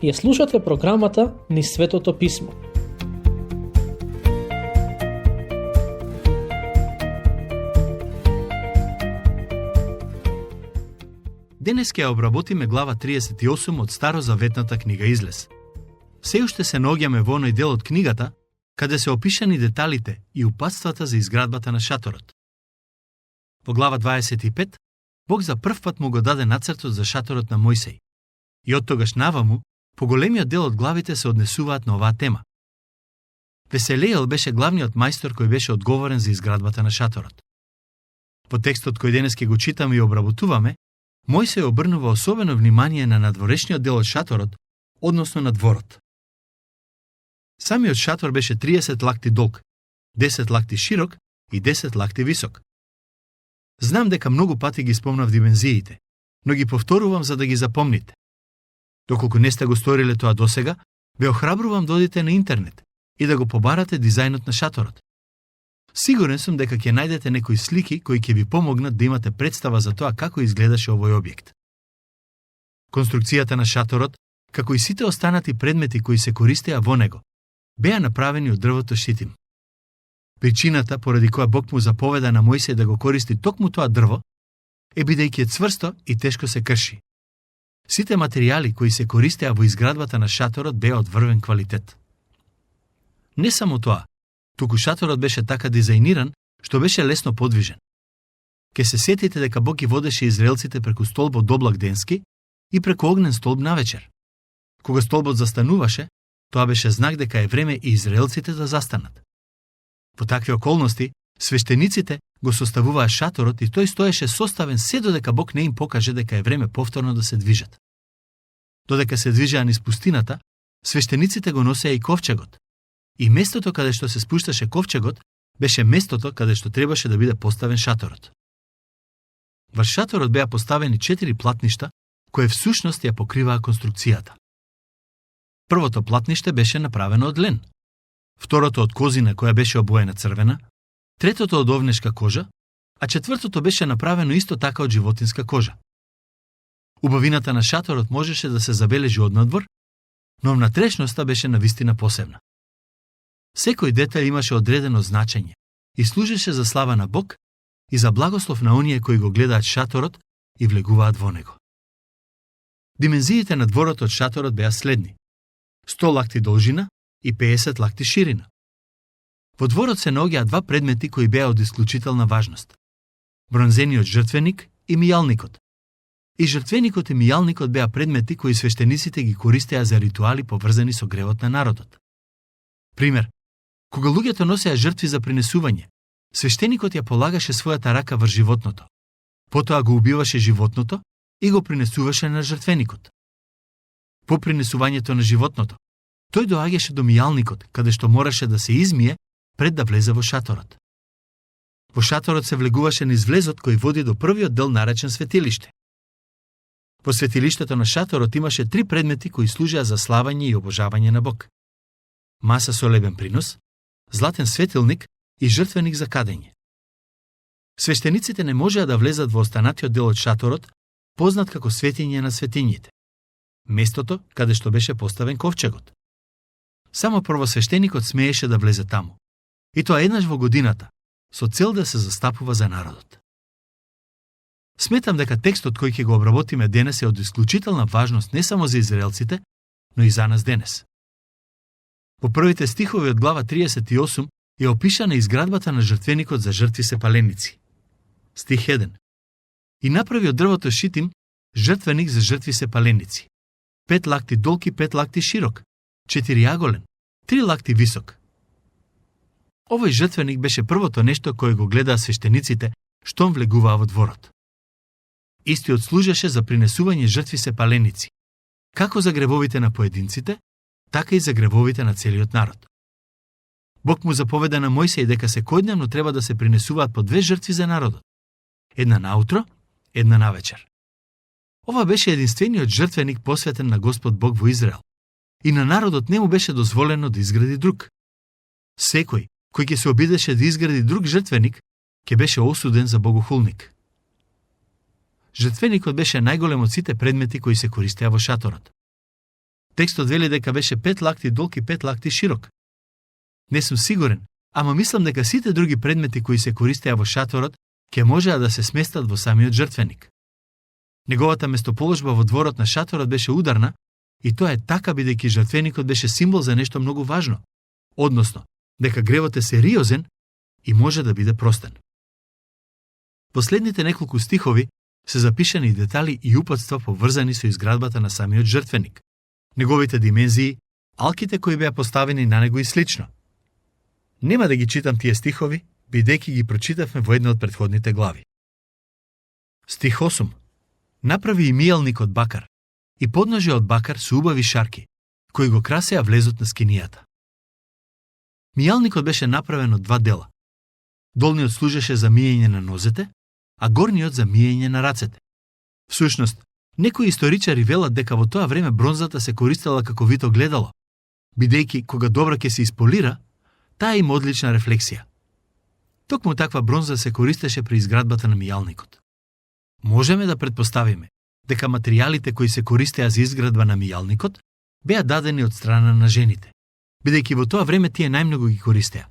Ја слушате програмата Низ Светото Писмо. Денес ќе обработиме глава 38 од Старозаветната книга Излез. Се уште се наоѓаме во оној дел од книгата, каде се опишани деталите и упатствата за изградбата на шаторот. Во глава 25, Бог за прв пат му го даде нацртот за шаторот на Мојсей. И од тогаш наваму, поголемиот дел од главите се однесуваат на оваа тема. Веселеел беше главниот мајстор кој беше одговорен за изградбата на шаторот. Во текстот кој денес ќе го читаме и обработуваме, Мојсей обрнува особено внимание на надворешниот дел од шаторот, односно на дворот. Самиот шатор беше 30 лакти долг, 10 лакти широк и 10 лакти висок. Знам дека многу пати ги спомнав димензиите, но ги повторувам за да ги запомните. Доколку не сте го сториле тоа досега, ве охрабрувам да одите на интернет и да го побарате дизајнот на шаторот. Сигурен сум дека ќе најдете некои слики кои ќе ви помогнат да имате представа за тоа како изгледаше овој објект. Конструкцијата на шаторот, како и сите останати предмети кои се користеа во него, беа направени од дрвото шитим. Причината поради која Бог му заповеда на Мојсей да го користи токму тоа дрво е бидејќи е цврсто и тешко се крши. Сите материјали кои се користеа во изградбата на шаторот беа од врвен квалитет. Не само тоа, туку шаторот беше така дизајниран што беше лесно подвижен. Ке се сетите дека Бог ги водеше израелците преку столб од облак денски и преку огнен столб навечер. Кога столбот застануваше, тоа беше знак дека е време и израелците да застанат. Во такви околности, свештениците го составуваа шаторот и тој стоеше составен се додека Бог не им покаже дека е време повторно да се движат. Додека се движеа низ пустината, свештениците го носеа и ковчегот. И местото каде што се спушташе ковчегот беше местото каде што требаше да биде поставен шаторот. Во шаторот беа поставени 4 платништа, кои всушност ја покриваа конструкцијата. Првото платниште беше направено од лен, второто од козина која беше обоена црвена, третото од овнешка кожа, а четвртото беше направено исто така од животинска кожа. Убавината на шаторот можеше да се забележи однадвор, но внатрешноста беше навистина посебна. Секој детај имаше одредено значење и служеше за слава на Бог и за благослов на оние кои го гледаат шаторот и влегуваат во него. Димензиите на дворот од шаторот беа следни: 100 лакти должина и 50 лакти ширина. Во дворот се наоѓаа два предмети кои беа од исклучителна важност: бронзениот жртвеник и мијалникот. И жртвеникот и мијалникот беа предмети кои свештениците ги користеа за ритуали поврзани со гревот на народот. Пример: кога луѓето носеа жртви за принесување, свештеникот ја полагаше својата рака врз животното. Потоа го убиваше животното и го принесуваше на жртвеникот. По принесувањето на животното, тој доаѓаше до мијалникот, каде што мораше да се измие пред да влезе во шаторот. Во шаторот се влегуваше низ влезот кој води до првиот дел наречен светилиште. Во светилиштето на шаторот имаше 3 предмети кои служеа за славање и обожавање на Бог: маса со лебен принос, златен светилник и жртвеник за кадење. Свештениците не можеа да влезат во останатиот дел од шаторот, познат како светиње на светињите, местото каде што беше поставен ковчегот. Само првосвештеникот смееше да влезе таму, и тоа еднаш во годината, со цел да се застапува за народот. Сметам дека текстот кој ќе го обработиме денес е од исклучителна важност не само за израелците, но и за нас денес. Во првите стихови од глава 38 е опишана изградбата на жртвеникот за жртви сепаленици. Стих 1. И направи од дрвото шитим жртвеник за жртви сепаленици. 5 лакти долг и 5 лакти широк, 4 аголен, 3 лакти висок. Овој жртвеник беше првото нешто кое го гледаа свештениците штом влегуваа во дворот. Истиот служеше за принесување жртви сепаленици, како за гревовите на поединците, така и за гревовите на целиот народ. Бог му заповеда на Мојсей дека секојдневно треба да се принесуваат по 2 жртви за народот. Една наутро, една навечер. Ова беше единствениот жртвеник посветен на Господ Бог во Израел. И на народот не му беше дозволено да изгради друг. Секој кој ќе се обидеше да изгради друг жртвеник, ќе беше осуден за богохулник. Жртвеникот беше најголем од сите предмети кои се користеа во шаторот. Текстот вели дека беше 5 лакти долг и 5 лакти широк. Не сум сигурен, ама мислам дека сите други предмети кои се користеа во шаторот ќе можеа да се сместат во самиот жртвеник. Неговата местоположба во дворот на шаторот беше ударна и тоа е така бидејќи жртвеникот беше символ за нешто многу важно, односно дека гревот е сериозен и може да биде простен. Последните неколку стихови се запишани детали и упатства поврзани со изградбата на самиот жртвеник, неговите димензии, алките кои беа поставени на него и слично. Нема да ги читам тие стихови, бидејќи ги прочитавме во една од претходните глави. Стих 8. Направи и мијалник од бакар и подножје од бакар со убави шарки, кои го красеа влезот на скинијата. Мијалникот беше направен од два дела. Долниот служеше за миење на нозете, а горниот за миење на рацете. Всушност, некои историчари велат дека во тоа време бронзата се користела како вид огледало, бидејќи кога добро ќе се исполира, таа има одлична рефлексија. Токму таква бронза се користеше при изградбата на мијалникот. Можеме да претпоставиме дека материјалите кои се користеа за изградба на мијалникот беа дадени од страна на жените, бидејќи во тоа време тие најмногу ги користеа.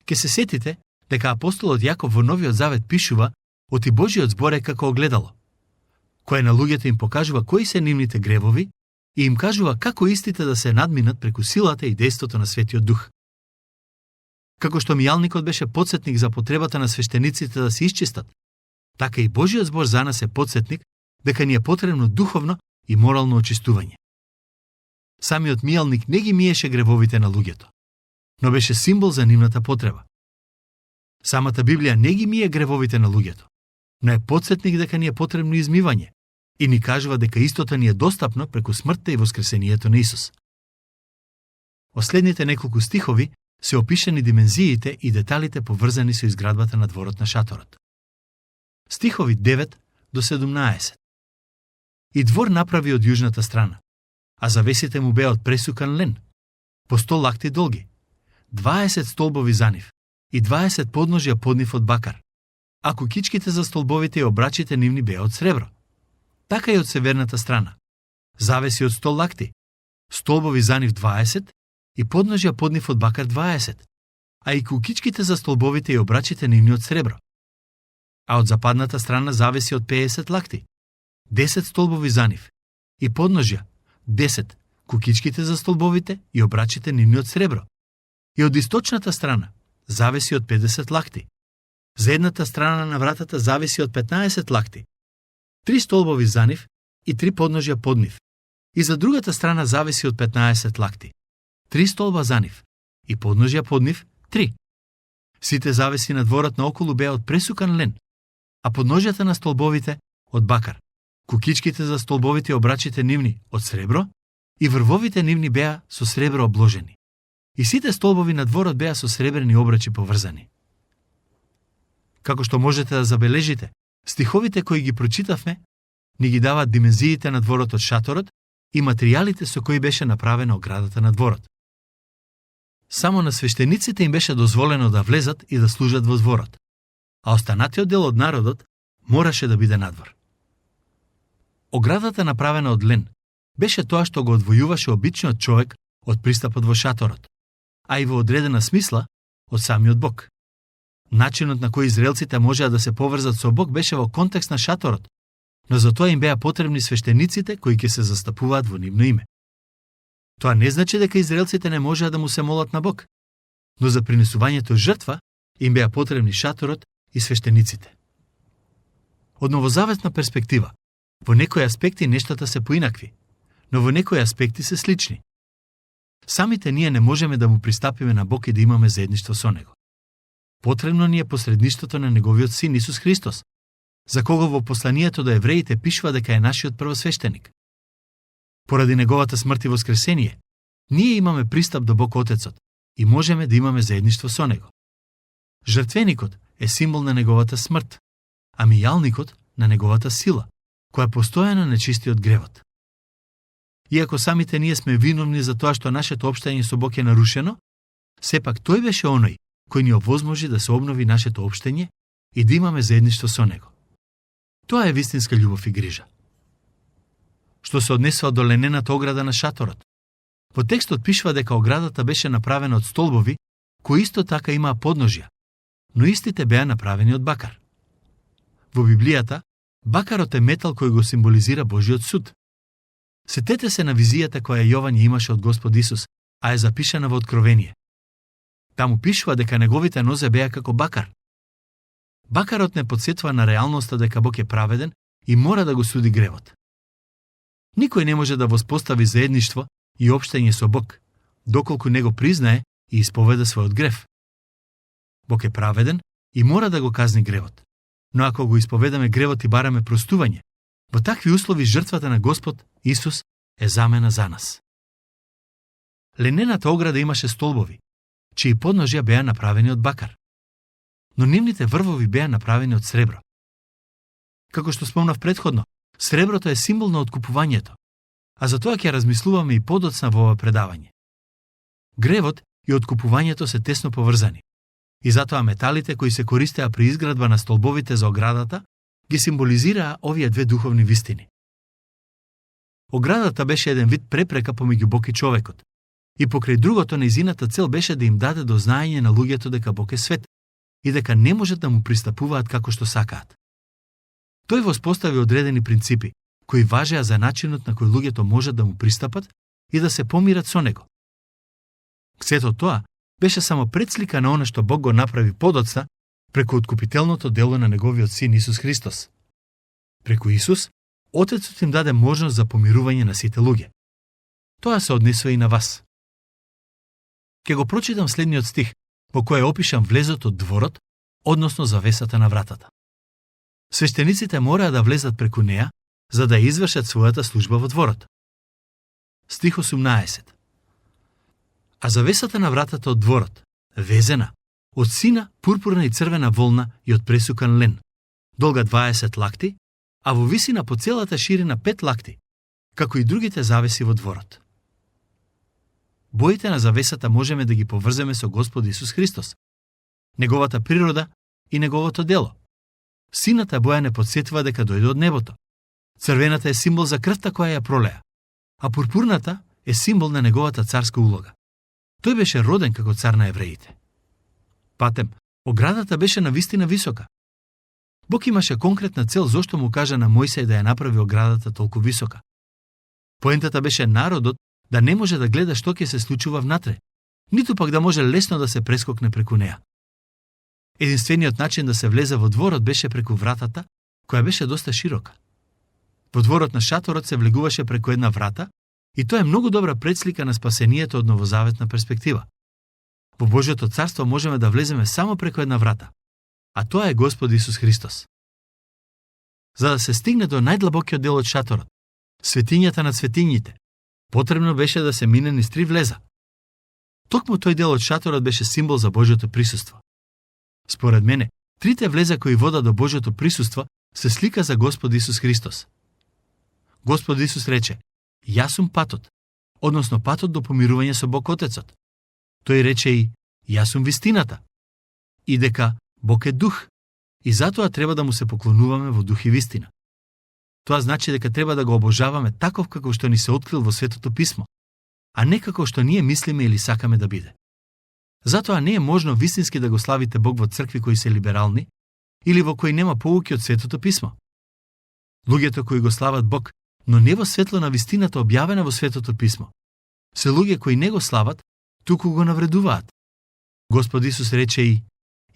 Ке се сетите дека апостолот Јаков во Новиот Завет пишува оти Божиот збор е како огледало, кое на луѓето им покажува кои се нивните гревови и им кажува како истите да се надминат преку силата и дејството на Светиот Дух. Како што мијалникот беше потсетник за потребата на свештениците да се исчистат, така и Божиот збор за нас е потсетник дека ни е потребно духовно и морално очистување. Самиот мијалник не ги миеше гревовите на луѓето, но беше символ за нивната потреба. Самата Библија не ги мие гревовите на луѓето, но е потсетник дека ни е потребно измивање и ни кажува дека истото ни е достапно преку смртта и воскресението на Исус. Последните неколку стихови се опишани димензиите и деталите поврзани со изградбата на дворот на шаторот. Стихови 9 до 17. И двор направи од јужната страна, а завесите му беа од пресукан лен, по 100 лакти долги, 20 столбови за нив и 20 подножја под нив од бакар, а кукичките за столбовите и обрачите нивни беа од сребро. Така и од северната страна. Завеси од 100 лакти, столбови за нив 20 и подножја под нив од бакар 20, а и кукичките за столбовите и обрачите нивни од сребро. А од западната страна завеси од 50 лакти, 10 столбови за нив и подножја 10, кукичките за столбовите и обрачите нивни од сребро. И од источната страна завеси од 50 лакти. За едната страна на вратата завеси од 15 лакти, 3 столбови за нив и 3 подножја под нив. И за другата страна завеси од 15 лакти, 3 столба за нив и подножја под нив 3. Сите завеси на дворот наоколу беа од пресукан лен, а подножјата на столбовите од бакар, кукичките за столбовите и обрачите нивни од сребро и врвовите нивни беа со сребро обложени. И сите столбови на дворот беа со сребрени обрачи поврзани. Како што можете да забележите, стиховите кои ги прочитавме ни ги даваат димензиите на дворот од шаторот и материјалите со кои беше направена оградата на дворот. Само на свештениците им беше дозволено да влезат и да служат во дворот, а останатиот дел од народот мораше да биде надвор. Оградата направена од лен беше тоа што го одвојуваше обичниот човек од пристапот во шаторот, а и во одредена смисла од самиот Бог. Начинот на кој израелците можеа да се поврзат со Бог беше во контекст на шаторот, но за тоа им беа потребни свештениците кои ќе се застапуваат во нивно име. Тоа не значи дека израелците не можеа да му се молат на Бог, но за принесувањето жртва им беа потребни шаторот и свештениците. Од новозаветна перспектива, во некои аспекти нештата се поинакви, но во некои аспекти се слични. Самите ние не можеме да му пристапиме на Бог и да имаме заедништво со Него. Потребно ни е посредништвото на Неговиот Син Исус Христос, за кого во посланието до евреите пишува дека е нашиот првосвештеник. Поради Неговата смрт и воскресение, ние имаме пристап до Бог Отецот и можеме да имаме заедништво со Него. Жртвеникот е символ на Неговата смрт, а мијалникот на Неговата сила, која постојано не чисти од гревот. Иако самите ние сме виновни за тоа што нашето општање со Бог е нарушено, сепак тој беше оној кој ни овозможи да се обнови нашето општање и да имаме заедништво со Него. Тоа е вистинска љубов и грижа. што се однесува до ленената ограда на шаторот. Во текстот пишува дека оградата беше направена од столбови, кои исто така имаа подножја, но истите беа направени од бакар. Во Библијата, бакарот е метал кој го символизира Божиот суд. Сетете се на визијата која Јован имаше од Господ Исус, а е запишана во Откровение. Таму пишува дека неговите нозе беа како бакар. Бакарот не потсетува на реалноста дека Бог е праведен и мора да го суди гревот. Никој не може да воспостави заедништво и општење со Бог, доколку не го признае и исповеда својот грев. Бог е праведен и мора да го казни гревот. Но ако го исповедаме гревот и бараме простување, во такви услови жртвата на Господ Исус е замена за нас. Ленената ограда имаше столбови, чии подножја беа направени од бакар. Но нивните врвови беа направени од сребро. Како што спомнав претходно, среброто е символ на откупувањето, а за тоа ќе размислуваме и подоцна во ова предавање. Гревот и откупувањето се тесно поврзани, и затоа металите кои се користеа при изградба на столбовите за оградата ги символизираа овие две духовни вистини. Оградата беше еден вид препрека помеѓу Бог и човекот, и покрај другото нејзината цел беше да им даде до знаење на луѓето дека Бог е свет и дека не можат да му пристапуваат како што сакаат. Тој воспостави одредени принципи, кои важеа за начинот на кој луѓето можат да му пристапат и да се помират со него. Сето тоа беше само предслика на она што Бог го направи подоцна преку откупителното дело на неговиот син Исус Христос. Преку Исус, Отецот им даде можност за помирување на сите луѓе. Тоа се однесува и на вас. Ке го прочитам следниот стих, во кој е опишан влезот од дворот, односно завесата на вратата. Свештениците мораа да влезат преку неа, за да извршат својата служба во дворот. Стих 18. А завесата на вратата од дворот, везена, од сина, пурпурна и црвена волна и од пресукан лен, долга 20 лакти, а во висина по целата ширина 5 лакти, како и другите завеси во дворот. Боите на завесата можеме да ги поврземе со Господ Исус Христос, неговата природа и неговото дело. Сината боја не потсетува дека дојде од небото. Црвената е символ за крвта која ја пролеа, а пурпурната е символ на неговата царска улога. Тој беше роден како цар на евреите. Патем, оградата беше навистина висока. Бог имаше конкретна цел зошто му кажа на Мојсеј да ја направи оградата толку висока. Поентата беше народот да не може да гледа што ќе се случува внатре, ниту пак да може лесно да се прескокне преку неа. Единствениот начин да се влезе во дворот беше преку вратата, која беше доста широка. Во дворот на шаторот се влегуваше преку една врата и тоа е многу добра предслика на спасението од новозаветна перспектива. Во Божјото царство можеме да влеземе само преку една врата, а тоа е Господ Исус Христос. За да се стигне до најдлабокиот дел од шаторот, светињата на светињите, потребно беше да се мине низ 3 влеза. Токму тој дел од шаторот беше символ за Божјото присуство. Според мене, 3 влеза кои водат до Божјото присуство се слика за Господ Исус Христос. Господ Исус рече: "Јас сум патот", односно патот до помирување со Бог Отецот. Тој рече и: "Јас сум вистината", и дека Бог е дух, и затоа треба да му се поклонуваме во дух и вистина. Тоа значи дека треба да го обожаваме таков како што ни се открил во Светото Писмо, а не како што ние мислиме или сакаме да биде. Затоа не е можно вистински да го славите Бог во цркви кои се либерални или во кои нема поуки од Светото Писмо. Луѓето кои го слават Бог, но не во светло на вистината објавена во Светото Писмо, се луѓе кои не го слават, туку го навредуваат. Господ Исус рече и: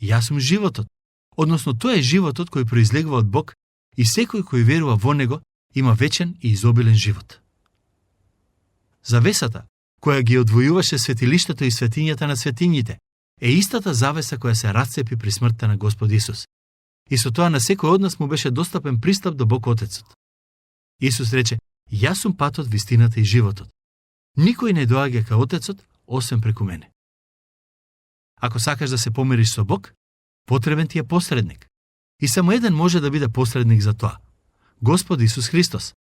"Јас сум животот", односно тој е животот кој произлегува од Бог и секој кој верува во него има вечен и изобилен живот. Завесата, која ги одвојуваше светилиштето и светињата на светињите, е истата завеса која се расцепи при смртта на Господ Исус. И со тоа на секој од нас му беше достапен пристап до Бог Отецот. Исус рече: "Јас сум патот, вистината и животот. Никој не доаѓа кај Отецот, освен преку мене." Ако сакаш да се помириш со Бог, потребен ти е посредник. И само еден може да биде посредник за тоа: Господ Исус Христос.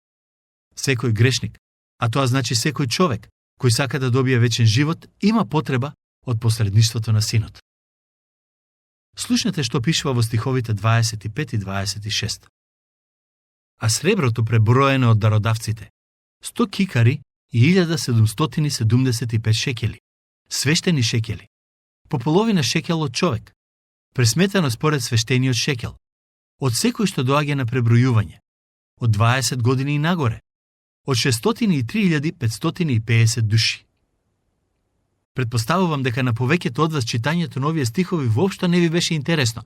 Секој грешник, а тоа значи секој човек кој сака да добие вечен живот, има потреба од посредништвото на Синот. Слушнете што пишува во стиховите 25 и 26. "А среброто преброено од дародавците 100 кикари и 1775 шекели. Свештени шекели. По половина шекел од човек. Пресметано според свештениот шекел. Од секој што доаѓа на пребројување. Од 20 години и нагоре. Од 603.550 души. Предпоставувам дека на повеќето од вас читањето на овие стихови воопшто не ви беше интересно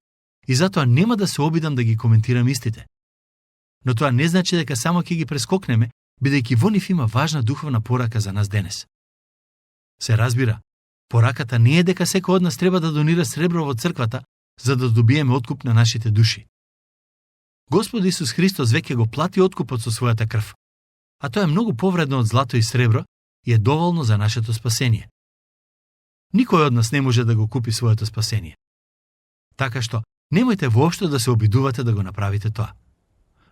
и затоа нема да се обидам да ги коментирам истите. Но тоа не значи дека само ќе ги прескокнеме, бидејќи во нив има важна духовна порака за нас денес. Се разбира, пораката не е дека секој од нас треба да донира сребро во црквата за да добиеме откуп на нашите души. Господ Исус Христос веќе го плати откупот со својата крв, а тоа е многу повредно од злато и сребро и е доволно за нашето спасение. Никој од нас не може да го купи своето спасение. Така што, немојте воопшто да се обидувате да го направите тоа.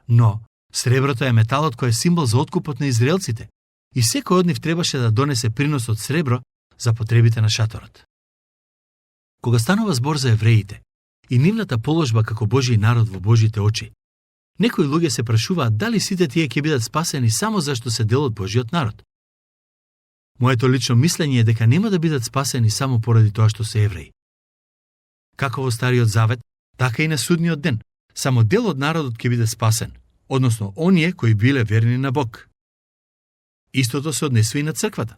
Но, среброто е металот кој е символ за откупот на израелците и секој од нив требаше да донесе принос од сребро за потребите на шаторот. Кога станува збор за евреите и нивната положба како Божји народ во Божјите очи, некои луѓе се прашуваат дали сите тие ќе бидат спасени само зашто се дел од Божјиот народ. Моето лично мислење е дека нема да бидат спасени само поради тоа што се евреи. Како во Стариот Завет, така и на судниот ден, само дел од народот ќе биде спасен, односно оние кои биле верни на Бог. Истото се однесува и на црквата.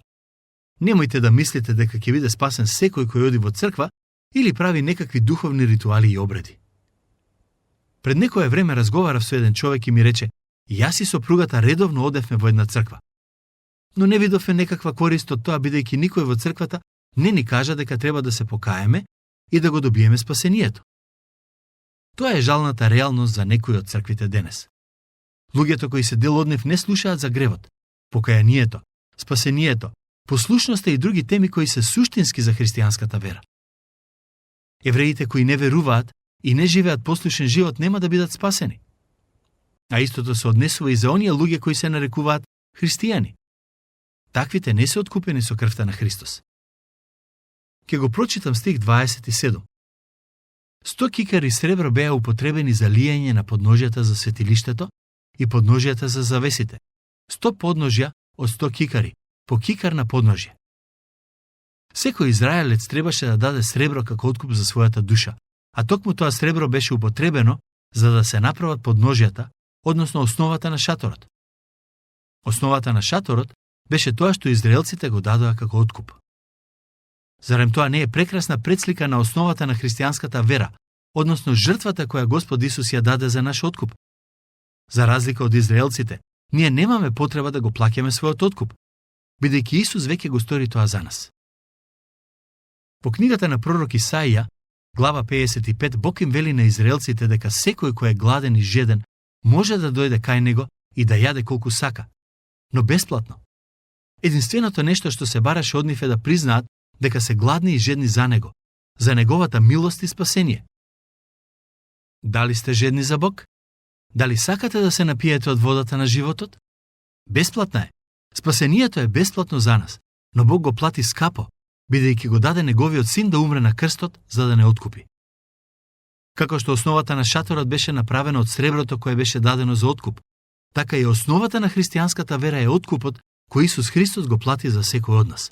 Немојте да мислите дека ќе биде спасен секој кој оди во црква или прави некакви духовни ритуали и обреди. Пред некое време разговарав со еден човек и ми рече: "Јас и сопругата редовно одевме во една црква. Но не видовме некаква корист од тоа бидејќи никој во црквата не ни кажа дека треба да се покаеме и да го добиеме спасението." Тоа е жалната реалност за некои од црквите денес. Луѓето кои се дел од нив не слушаат за гревот, покаянието, спасението, послушноста и други теми кои се суштински за христијанската вера. Евреите кои не веруваат и не живеат послушен живот нема да бидат спасени. А истото се однесува и за оние луѓе кои се нарекуваат христијани. Таквите не се откупени со крвта на Христос. Ке го прочитам стих 27. 100 кикари сребро беа употребени за лијање на подножјата за светилиштето и подножјата за завесите. 100 подножја од 100 кикари, по кикар на подножје. Секој израелец требаше да даде сребро како откуп за својата душа, а токму тоа сребро беше употребено за да се направат подножјата, односно основата на шаторот. Основата на шаторот беше тоа што израелците го дадоа како откуп. Зарем тоа не е прекрасна предслика на основата на христијанската вера, односно жртвата која Господ Исус ја даде за наш откуп? За разлика од израелците, ние немаме потреба да го плаќаме својот откуп, бидејќи Исус веќе го стори тоа за нас. По книгата на пророк Исаија, глава 55, Бог им вели на израелците дека секој кој е гладен и жеден може да дојде кај него и да јаде колку сака, но бесплатно. Единственото нешто што се бараше од нив е да признаат дека се гладни и жедни за него, за неговата милост и спасение. Дали сте жедни за Бог? Дали сакате да се напиете од водата на животот? Бесплатна е. Спасението е бесплатно за нас, но Бог го плати скапо, бидејќи го даде неговиот син да умре на крстот за да не откупи. Како што основата на шаторот беше направена од среброто кое беше дадено за откуп, така и основата на христијанската вера е откупот кој Исус Христос го плати за секој од нас.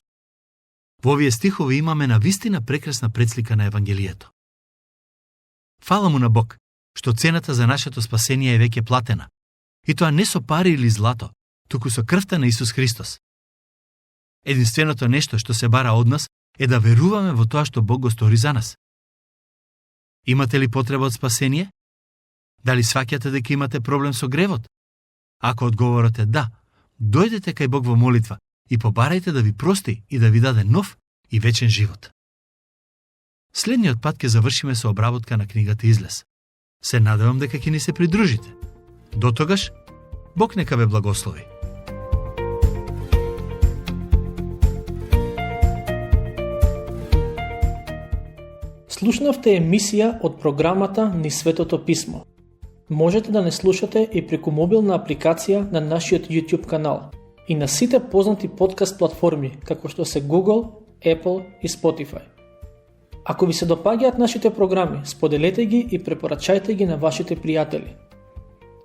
Во овие стихови имаме навистина прекрасна предслика на Евангелието. Фала му на Бог, што цената за нашето спасение е веќе платена, и тоа не со пари или злато, туку со крвта на Исус Христос. Единственото нешто што се бара од нас е да веруваме во тоа што Бог го стори за нас. Имате ли потреба од спасение? Дали сваќате дека имате проблем со гревот? Ако одговорот е да, дојдете кај Бог во молитва и побарајте да ви прости и да ви даде нов и вечен живот. Следниот пат ќе завршиме со обработка на книгата Излез. Се надевам дека ќе ни се придружите. До тогаш, Бог нека ве благослови. Слушнавте емисија од програмата Низ Светото Писмо. Можете да не слушате и преку мобилна апликација на нашиот YouTube канал и на сите познати подкаст платформи, како што се Google, Apple и Spotify. Ако ви се допаѓаат нашите програми, споделете ги и препорачајте ги на вашите пријатели.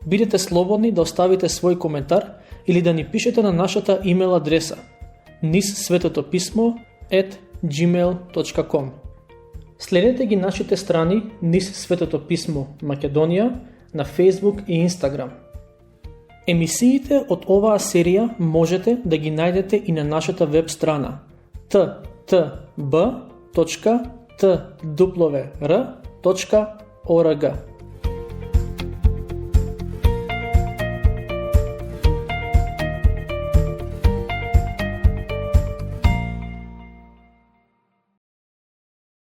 Бидете слободни да оставите свој коментар или да ни пишете на нашата имейл адреса nissvetotopисmo@gmail.com. Следете ги нашите страни Низ Светото писмо Македонија на Facebook и Instagram. Емисиите од оваа серија можете да ги најдете и на нашата веб страна ttb.twr.org.